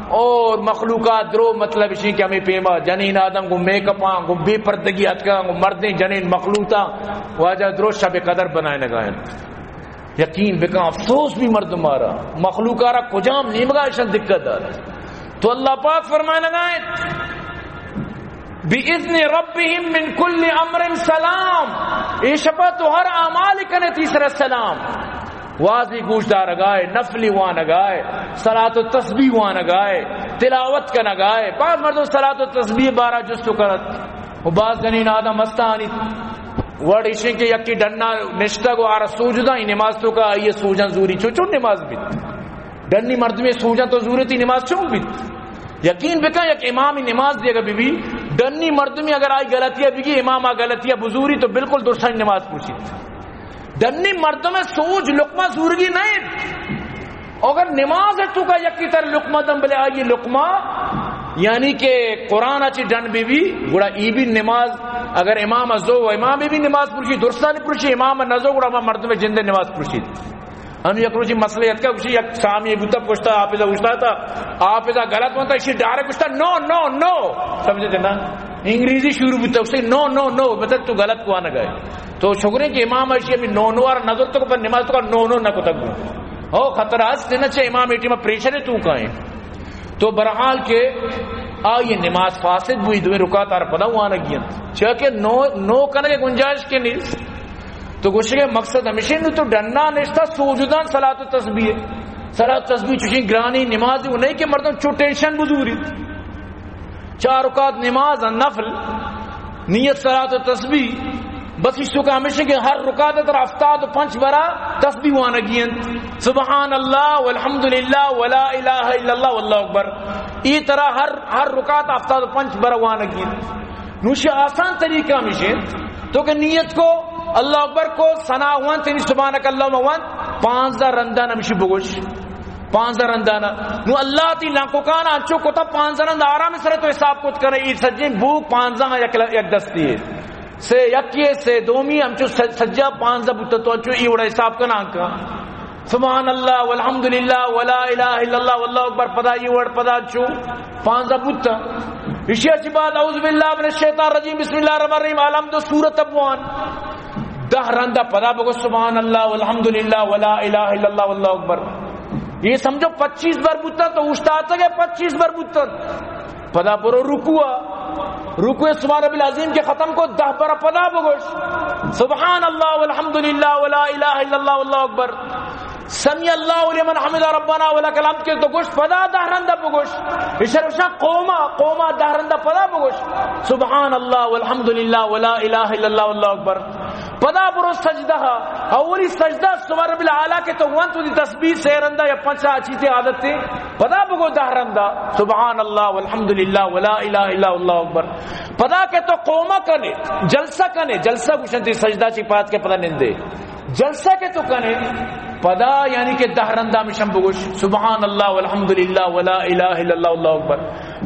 اور مخلوقات درو، مطلب اشی کہ ہمیں پیما جنین آدم گوں میک اپاں، گوں بے پردگی اتکاں، گوں مردیں جنین مخلوقاں، واجہ درو شب قدر بنائے نگائیں۔ یقین بکن، افسوس بھی مردم آرا، مخلوق آرا کجام نیمگا اشان دقت دار۔ تو اللہ پاک فرمائے نگائیں، بِإِذْنِ رَبِّهِمْ مِنْ كُلِّ أَمْرٍ سَلَامٌ۔ اے شپا تو ہر اعمال کنے تئی سر سلام۔ وازی گوش دارگائے، نفلی وانگائے، صلاۃ و تسبیح وانگائے، تلاوت کنگائے۔ بعض مردم صلاۃ و تسبیح بارا جست و کرت۔ و بعض جنین آدم ہستانی وڑ اشیں کہ یکی ڈنا نشتگ و آرا سوج داں، نماز توکا آئی سوجاں زوری، چو چون نماز بیت؟ ڈنی مردمے سوجاں تو زورتی، نماز چون بیت؟ یقین بکن، یک امامی نماز دیگا بی بی، ڈنی مردمی اگر آئی غلطیہ بگی، امام آ غلطیہ بزوری تو بالکل درستانی نماز پوچیت۔ ڈنی مردم سوج لقمہ زورگی نہ انت۔ اگر نماز توکا یکی تر لقمہ دم بلے آئی لقمہ، یعنی کہ قرآن چی ڈن بی بی، گڑا ای بھی نماز، اگر امام زو و امام بھی نماز پرشی، درستانی پرشی، امام نزو، گڑا ما مردم جند نماز پرشی۔ ہم یک روچی مسئلہ اتکا، گوشی یک سامی بوتا، پشتا حافظہ اوشتاتا، حافظہ غلط بنتا، اسی ڈائریکٹ گوشتا، "نو، نو، نو۔" سمجھتے نا؟ انگریزی شروع بوتا، اسے، "نو، نو، نو"، مطلب تو غلط کو آنا گئے۔ تو شکریں کہ امام اشی ابھی نو نو آر نظر تو پر نماز تو کا نو نو نہ کو تک۔ او خطرہ است نا، چے امام ایٹی ما پریشر ہے تو کائیں۔ تو برحال کہ آئی نماز فاسد بوئی، دوئیں رکعت آر پدا وانگی انت۔ چیا کہ نو، نو کنگے گنجائش کے نیست۔ تو گوشگے مقصد ہمیشہ نو تو ڈنا نشتا سوجدان صلاۃ و تسبیح۔ صلاۃ و تسبیح چوشیں گرانی نماز وہ نہیں کہ مردم چو ٹینشن بزوری۔ چار رکعت نماز نفل، نیت صلاۃ و تسبیح، بس اس کا ہمیشہ کہ ہر رکعت تر ہفتاد و پنچ برا تسبیح وانگی انت۔ سبحان اللہ والحمدللہ ولا الہ الا اللہ واللہ اکبر۔ ای طرح ہر، ہر رکعت ہفتاد و پنچ برا وانگی انت۔ نوشی آسان طریقہ ہمیشہ انت۔ تو کہ نیت کو، اللہ اکبر کو، ثنا وانت، یعنی سبحانک اللہم وانت، پانزدہ رندان ہمیشی بگوش۔ پانزدہ رندانا۔ نو اللہ تی لانکوکان انچو کتا پانزدہ رند آرام سر تو حساب کت کرے، ای سجیں بو پانزدہ یک، یک دستی ہے۔ سے یکی ہے، سے دومی، انچو س-، سجا پانزدہ بوتا تو انچو ای وڑا حساب کنا انکا۔ سبحان اللہ والحمدللہ ولا الہ الا اللہ واللہ اکبر، پدا ای وڑ پدا انچو پانزدہ بوتا۔ اشی اچ بعد اعوذ باللہ من الشیطان الرجیم، بسم اللہ الرحمن الرحیم، الحمد سورت ابوان۔ دہ رندا پدا بگو سبحان اللہ والحمدللہ ولا الہ الا اللہ واللہ اکبر۔ یہ سمجھو پچیس بار بوتا تو اوشتاتگے پچیس بار بوتا۔ پدا برو رکوع، رکوع سبحان ربی العظیم کے ختم کو، دہ بار پدا بگوش سبحان اللہ والحمدللہ ولا الہ الا اللہ واللہ اکبر۔ سمع اللہ لمن حمد ربنا ولک الحمد کے تو گوش پدا دہ رندا بگوش۔ اشر اشا قوما، قوما دہ رندا پدا بگوش سبحان اللہ والحمدللہ ولا الہ الا اللہ واللہ اکبر۔ پدا برو سجدہ، اولی سجدہ سبحان ربی الاعلی کے تو وانت دی تسبیح سے رندا یا پنچا اچیتے عادت تے۔ پدا بگو دہ رندا سبحان اللہ والحمدللہ ولا الہ الا اللہ اکبر۔ پدا کہ تو قوما کنے، جلسہ کنے، جلسہ گوشنتی سجدہ چی پات کے پدا نندے۔ جلسہ کہ تو کنے، پدا یعنی کہ دہ رندا مشم بگوش سبحان اللہ والحمدللہ ولا الہ الا اللہ واللہ اکبر۔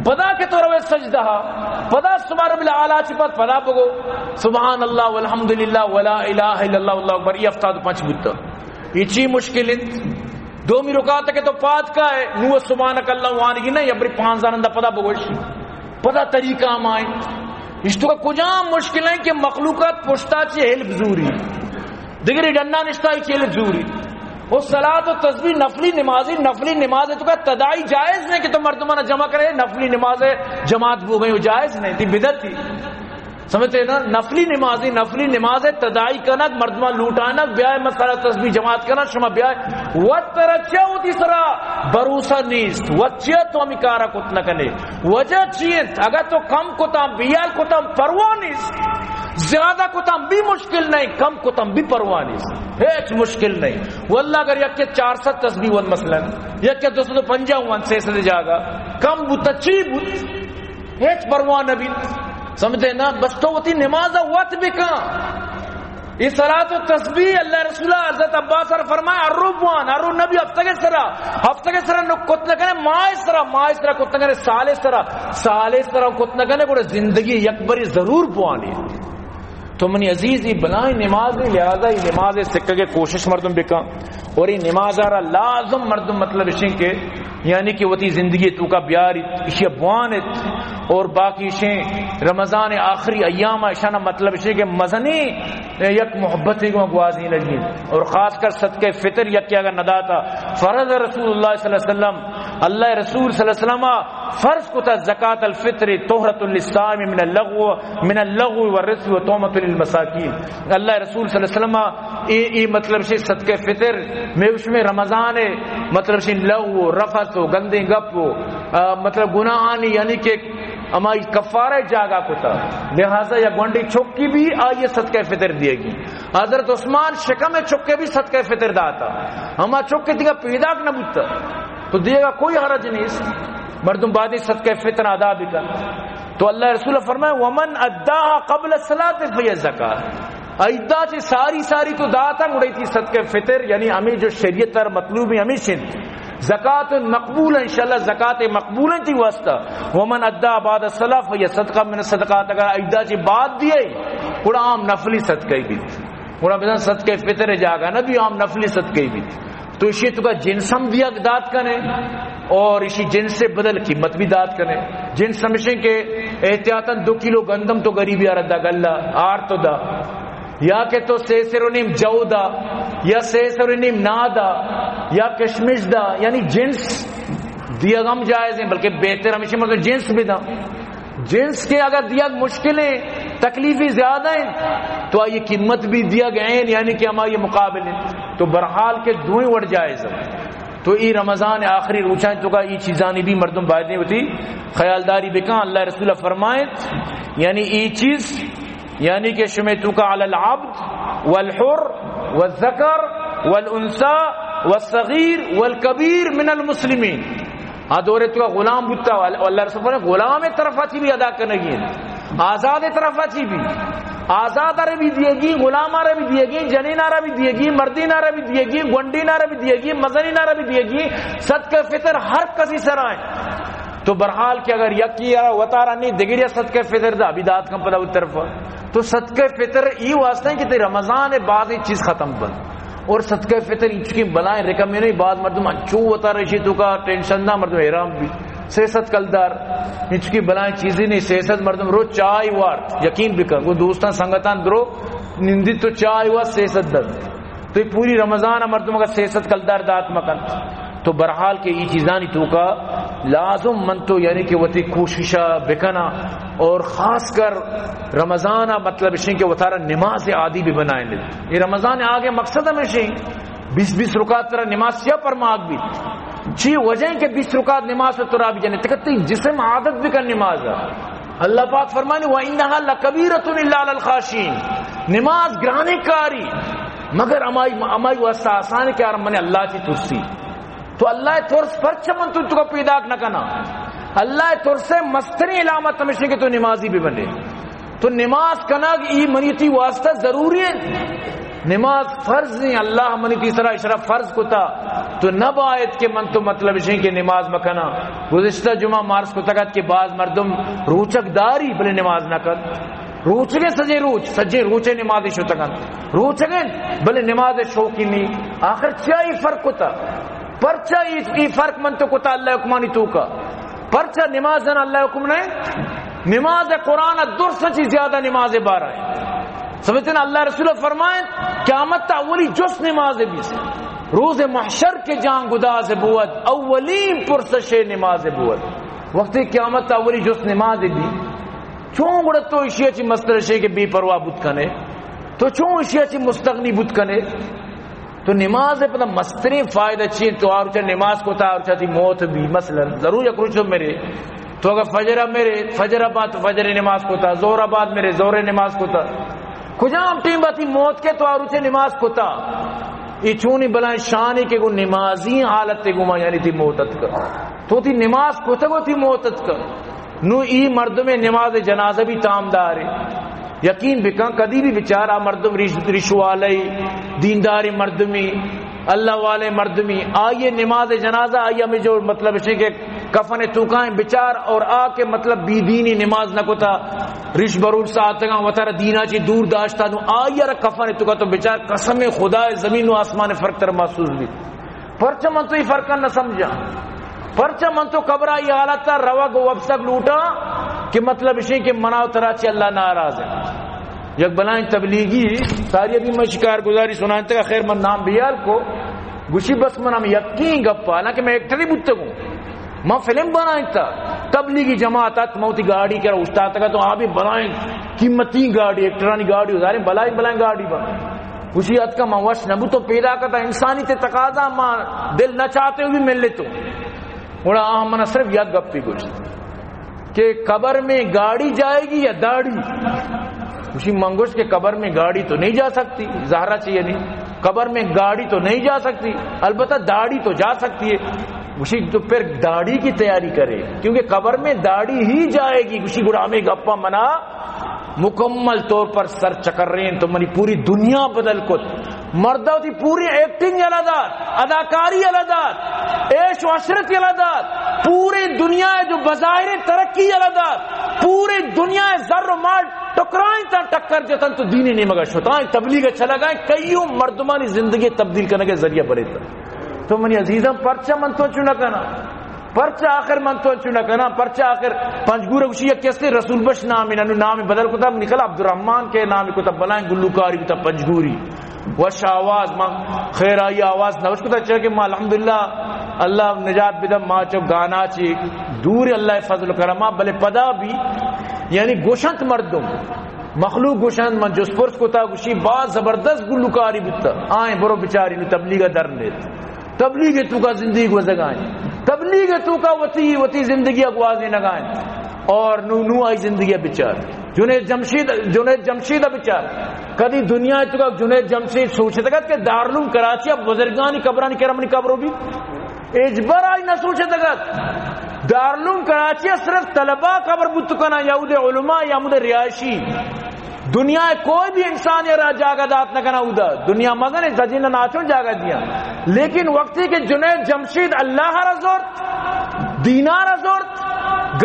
پدا کہ تو روے سجدہ، پدا سبحان ربی الاعلی چی پات پدا بگو سبحان اللہ والحمدللہ ولا الہ الا اللہ واللہ اکبر۔ یہ ہفتاد و پنچ بوتا۔ یہ چی مشکل انت؟ دومی رکعت کہ تو پاد کا ہے، نو سبحانک اللہ وانگی نہ، یا بری پانزدہ رندا پدا بگوش۔ پدا طریقہ ہمائیں۔ اس تو کا کجام مشکل ہے کہ مخلوقات پشتا چی ہیلپ زوری۔ دگری ڈنڈا نشتا ہی چی ہیلپ زوری۔ وہ صلاۃ و تسبیح نفلی نمازی، نفلی نماز ہے تو کا تدائی جائز نہیں کہ تو مردمانہ جمع کرے، نفلی نماز ہے جماعت بو گئی، وہ جائز نہیں، تی بدعت تھی۔ سمجھتے ہیں نا؟ نفلی نمازی، نفلی نماز ہے، تدائی کنگ، مردمان لوٹانگ، بیائے مسئلہ تسبیح جماعت کنگ، شما بیائے۔ وت ترا چیا وتی سرا بھروسہ نیست، وت چیا تو ہمی کارا کت نہ کنے؟ وجہ چی انت؟ اگر تو کم کتاں، بیال کتاں، پرواہ نیست۔ زیادہ کتاں بھی مشکل نہیں، کم کتاں بھی پرواہ نیست۔ ہیچ مشکل نہیں۔ واللہ اگر یک کے چار سد تسبیح وند مثلاً، یک کے دو سد و پنجاہ وند، سے سد جاگا، کم بوتا چی بوت؟ ہیچ پرواہ نہ بیت۔ سمجھتے نا؟ بس تو وتی نماز وت بکن۔ اے صلاۃ و تسبیح اللہ رسول حضرت عباس ءَ فرمائے، ارو بوان، ارو نبی ہفتگ ءِ سرا، ہفتگ ءِ سرا نو کت نہ کنے، ماہ ءِ سرا، ماہ ءِ سرا کت نہ کنے، سال ءِ سرا، سال ءِ سرا کت نہ کنے، گڑا زندگی یک بری ضرور بوانی۔ تو منی عزیز، اے بلائیں نماز، لہذا اے نماز سکگ ءِ کوشش مردم بکن۔ اور اے نماز ءَ را لازم مردم، مطلب اشیں کہ، یعنی کہ وتی زندگی توکا بیاریت، اشی بوانت۔ اور باقی اشیں رمضان آخری ایام اشانا، مطلب اشیں کہ مزنیں یک محبت گوں گوازینگی۔ اور خاص کر صدقہ فطر یکے اگر نداتا، فرض رسول اللہ صلی اللہ علیہ وسلم، اللہ رسول صلی اللہ علیہ وسلم فرض کتا زکات الفطر طہرۃ للصائم من اللغو، من اللغو والرفث و طعمۃ للمساکین۔ اللہ رسول صلی اللہ علیہ وسلم اے، اے مطلب شے صدقہ فطر، میں اس میں رمضان ہے، مطلب شے لغو، رفث و گندیں گپ و، آ، مطلب گناہانی، یعنی کہ ہمائی کفارہ جاگا کتا، لہذا یا گونڈی چکی بھی آئیے صدقہ فطر دیے گی۔ حضرت عثمان شکم چکے بھی صدقہ فطر داتا، ہما چکے دیگا پیداک نہ بوتا۔ تو دیگا کوئی حرج نہیں، مردم بعد صدقہ فطر ادا بکن۔ تو اللہ رسول فرمائے، ومن اداها قبل الصلاة فهي زکاة۔ ایدا چہ ساری ساری تو داتا، گڑا تئی صدقہ فطر، یعنی ہمیں جو شریعت ءَ مطلوب ہے، ہمیش انت۔ زکات مقبول، انشاءاللہ زکات مقبول انت تئی واسطہ۔ ومن اداها بعد الصلاة فهي صدقة من الصدقات۔ اگر ایدا چہ بعد دیے، گڑا عام نفلی صدقہ بیت۔ گڑا بزن صدقہ فطر جاگا نہ دی، عام نفلی صدقہ بیت۔ تو اشی توکا جنس ہم دیگ دات کنے اور اشی جنس سے بدل قیمت بھی دات کنے۔ جنس ہمیشیں کہ احتیاطاً دو کلو گندم تو غریبی آرا دا، گلہ آر تو دا، یا کہ تو سے سر و نیم جو دا، یا سے سر و نیم نا دا، یا کشمش دا، یعنی جنس دیگ ہم جائز ہیں، بلکہ بہتر ہمیشیں مردم جنس بھی دا۔ جنس کے اگر دیگ مشکل ہے، تکلیفی زیادہ ہیں، تو آئی قیمت بھی دیگ عین، یعنی کہ ہمائی مقابل ہے۔ تو برحال کے دوئیں وڑ جائز ہے۔ تو ای رمضان آخری روچاں توکا ای چیزانی بھی مردم باید ہوتی خیالداری بکن۔ اللہ رسول فرمائے، یعنی ای چیز، یعنی کہ شمے توکا علی العبد والحر والذکر والانثی والصغیر والکبیر من المسلمین۔ آ دورے توکا غلام بوتا، اللہ رسول فرمائے، غلام طرفا چی بھی ادا کنگی انت، آزاد طرفا چی بھی، آزاد آرا بھی دیگی، غلام آرا بھی دیگی، جنین آرا بھی دیگی، مردین آرا بھی دیگی، گونڈین آرا بھی دیگی، مزنین آرا بھی دیگی، صدقہ فطر ہر کسی سرا ہے۔ تو برحال کہ اگر یکی آرا وتارا نہیں، دگریا صدقہ فطر دا، ابھی دات کم پدا اتر طرفا۔ تو صدقہ فطر ای واسطہ ہے کہ تئی رمضان ہے، بعض چیز ختم بن۔ اور صدقہ فطر انچکی بلائیں رقم نہیں، بعض مردم انچو وتارا اشی توکا ٹینشن نہ، مردم حیران بھی۔ سے صد کلدار، انچکی بلائیں چیزی نہیں، سے صد مردم روز چائے وارت، یقین بکن، وہ دوستان سنگتان درو نندی تو چائے وارت سے صد دن۔ تو یہ پوری رمضان مردم اگر سے صد کلدار دات مکن، تو برحال کہ ای چیزانی توکا لازم من تو یعنی کہ وتی کوششا بکنا، اور خاص کر رمضان مطلب اشیں کہ وتارا نماز عادی بھی بنائیں۔ یہ رمضان آگے مقصد ہمیشیں، بیس بیس رکعت ترا نماز سیا پر ماگ بھی۔ چی وجہ ہے کہ بیس رکعت نماز تو ترا بھی جنے، تکتی جسم عادت بھی کر نماز۔ اللہ پاک فرمانی، وَإِنَّهَا لَكَبِيرَةٌ إِلَّا عَلَى الْخَاشِعِينَ۔ نماز گرانے کاری، مگر امائی، امائی واسطہ آسان ہے کہ آرام من اللہ چی ترسی۔ تو اللہ ترس پرچہ من تو، تو کا پیداک نہ کنا۔ اللہ ترس مستریں علامت ہمیشہ کہ تو نمازی بھی بنے۔ تو نماز کنگ ای منی تئی واسطہ ضروری ہے۔ نماز فرض ہیں، اللہ منی تئی سرا اشرا فرض کتا۔ تو نہ باید کہ من تو مطلب اشیں کہ نماز مکنا۔ گزشتہ جمعہ مارس کتگت کہ بعض مردم روچک داری بلے نماز نہ کت۔ روچگیں سجے روچ، سجے روچے نماز شتگن۔ روچگیں بلے نماز شوقی نہیں۔ آخر چیا ای فرق کتا؟ پرچا ای، ای فرق من تو کتا اللہ حکمانی توکا؟ پرچا نماز زن اللہ حکم نہ؟ نماز قرآن درس چی زیادہ نماز بارا ہے۔ سمجھتے ہیں، اللہ رسول فرمائیں، قیامت تا اولی جس نماز بیس۔ روز محشر کے جان گداز بود، اولین پرسش نماز بود۔ وقتی قیامت تا اولی جس نماز بی، چون گڑا تو اشیا چی مستر شے کہ بے پرواہ بوت کنے؟ تو چون اشیا چی مستغنی بوت کنے؟ تو نماز پدا مستریں فائدہ چی؟ تو آ روچا نماز کتا، آ روچا تئی موت بی، مثلاً ضرور یک روچ مرے، تو اگر فجر مرے، فجر بعد تو فجر نماز کتا، ظہر بعد مرے، ظہر نماز کتا، کجام ٹیم با تئی موت کے تو آ روچے نماز کتا؟ ای چونی بلائیں شانی کہ گو نمازی حالت گو ما، یعنی تئی موت اتکا، تو تئی نماز کتا گو تئی موت اتکا۔ نو ای مردم نماز جنازہ بھی تام دارے۔ یقین بکن، کدی بھی بچار، آ مردم ریش، ریش والے، دیندار مردمی، اللہ والے مردمی، آئی نماز جنازہ، آئی ہمیں جو مطلب ہے کہ کفن توکائیں بچار، اور آ کے مطلب بی دینی نماز نہ کتا، ریش بروش ساتگاں وتر دینا چی دور داشتا، نو آئی را کفن توکا تو بچار، قسم خدا زمین و آسمان فرق تر محسوس بھی۔ پرچہ من تو یہ فرق نہ سمجھا؟ پرچہ من تو قبر آئی حالت تا روگ و وپسگ لوٹا کہ مطلب اشیں کہ منا و ترا چی اللہ ناراض ہے۔ یک بلائیں تبلیغی، ساری ابھی میں شکار گزاری سنائیں تک، خیر من نام بیال کو، گوشی بس من ہم یقین گپا، حالانکہ میں ایکٹر ہی بوتگوں، من فلم بنائیں تا، تبلیغی جماعت ات، موتی گاڑی کرا اشتاتگا تو آبی بلائیں قیمتی گاڑی، ایکٹرانی گاڑی، ظاہر بلائیں بلائیں گاڑی بن۔ گوشی اتکا من وش نبو تو پیدا کتا، انسانی تے تقاضا، ما دل نہ چاہتے ہوئے بھی مل لیتو۔ گڑا آ من صرف یک گپی گوشت کہ قبر میں گاڑی جائے گی یا داڑھی؟ گوشی من گوشت کہ قبر میں گاڑی تو نہیں جا سکتی، زہرا چاہیے نہیں، قبر میں گاڑی تو نہیں جا سکتی، البتہ داڑھی تو جا سکتی ہے۔ گوشی تو پھر داڑھی کی تیاری کرے، کیونکہ قبر میں داڑھی ہی جائے گی۔ گوشی گڑا ہمیں گپا منا مکمل طور پر سر چکرین تو منی پوری دنیا بدل کت۔ مردا وتی پوری ایکٹنگ یلا دات، اداکاری یلا دات، عیش و عشرت یلا دات، پوری دنیا جو بظاہر ترقی یلا دات، پوری دنیا زر و مال ٹکرائیں تا ٹکر جتن تو دینی نیمگا شتائیں، تبلیغ چلگائیں، کئیوں مردمانی زندگی تبدیل کرنے کے ذریعہ بنے تا۔ تو منی عزیزاں، پرچہ من تو چو نہ کنا؟ پرچہ آخر من تو چو نہ کنا؟ پرچہ آخر پنجگور گوشی یک کسے رسول بخش نام ہے، نو نام بدل کتا، نکلا عبدالرحمن کے نام کتا، بلائیں گلوکاری بتا پنجگوری۔ وش آواز، من خیر آئی آواز نوش کتا، چہ کہ ما الحمدللہ اللہ نجات بدم، ما چو گانا چی دور اللہ فضل و کرما، بلے پدا بھی یعنی گوشنت مردم، مخلوق گوشنت، من جست پرس کتا، گوشی باز زبردست گلوکاری بوتا، آئیں برو بچاری نو تبلیغ در نیت۔ تبلیغ توکا زندگی گوزگائیں، تبلیغ توکا وتی، وتی زندگی گوازینگائیں۔ اور نو، نو آئی زندگی بچار۔ جنید جمشید، جنید جمشید بچار۔ کدی دنیا توکا جنید جمشید سوچتگت کہ دارالعلوم کراچی اب بزرگانی قبرانی کرمنی قبرو بھی؟ اجبر آئی نہ سوچتگت۔ دارالعلوم کراچی صرف طلبہ قبر بوت کنا، یا اود علماء، یا اود رہائشی۔ دنیا کوئی بھی انسان یا را جاگہ دات نہ کنا اودا۔ دنیا مزن ہے، سجین ناچو جاگہ دیا۔ لیکن وقتی کہ جنید جمشید اللہ را زورت، دینا را زورت،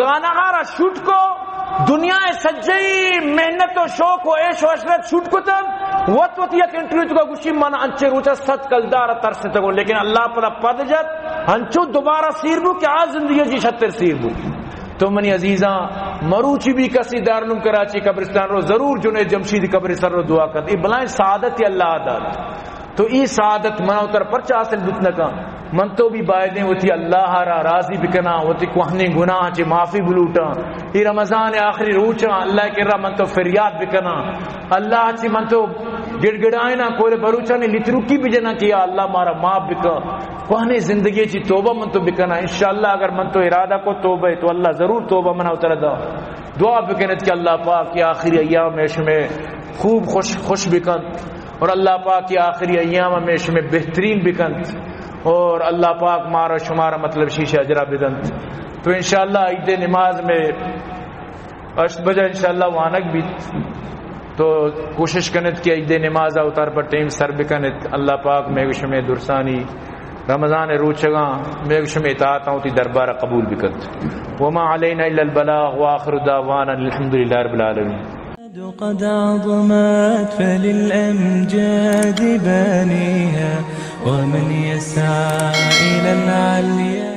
گانا را شوٹ کو، دنیا سجئی محنت و شوق و عیش و عشرت شوٹ کتن، وت وت یک انٹرویو توکا گوشی من انچے روچا صد کلدار ترستگو، لیکن اللہ پدا پد جت، انچو دوبارہ سیر بو کہ آ زندگی جی شتر سیر بو۔ تو منی عزیزاں، مروچی بھی کسی دارالعلوم کراچی قبرستان رو، ضرور جنید جمشید قبرستان رو دعا کت۔ اے بلائیں سعادت اللہ دات۔ تو اے سعادت منا اتر پرچہ حاصل بوت نہ کن؟ من تو بھی بایدیں وتی اللہ را راضی بکناں، وتی کوہنیں گناہ چہ معافی بلوٹاں۔ اے رمضان آخری روچاں اللہ کرا من تو فریاد بکناں۔ اللہ چہ من تو گڑگڑائناں، کول بروچانی لتروکی بجناں کہ یا اللہ مارا معاف بکن۔ کوہنیں زندگی چی توبہ من تو بکناں۔ انشاءاللہ اگر من تو ارادہ کو توبہ تو اللہ ضرور توبہ منا اتر دا۔ دعا بکنت کہ اللہ پاک کہ آخری ایام میں شمے خوب خوش، خوش بکنت اور اللہ پاک کہ آخری ایام میں شمے بہترین بکنت اور اللہ پاک مارا شمارا مطلب شیشہ اجرا بدنت۔ تو انشاءاللہ عید نماز میں ہشت بجہ انشاءاللہ وانگ بیت۔ تو کوشش کنت کہ عید نماز اوتار پر ٹیم سر بکنت۔ اللہ پاک میں گشمے درسانی رمضان روچگاں میں گشمے اطاعتاں وتی دربار قبول بکنت۔ وما علینا الا البلاغ وآخر دعوانا الحمدللہ رب العالمین۔ قد عظمت فللأمجاد بانيها، ومن يسعى إلى العليا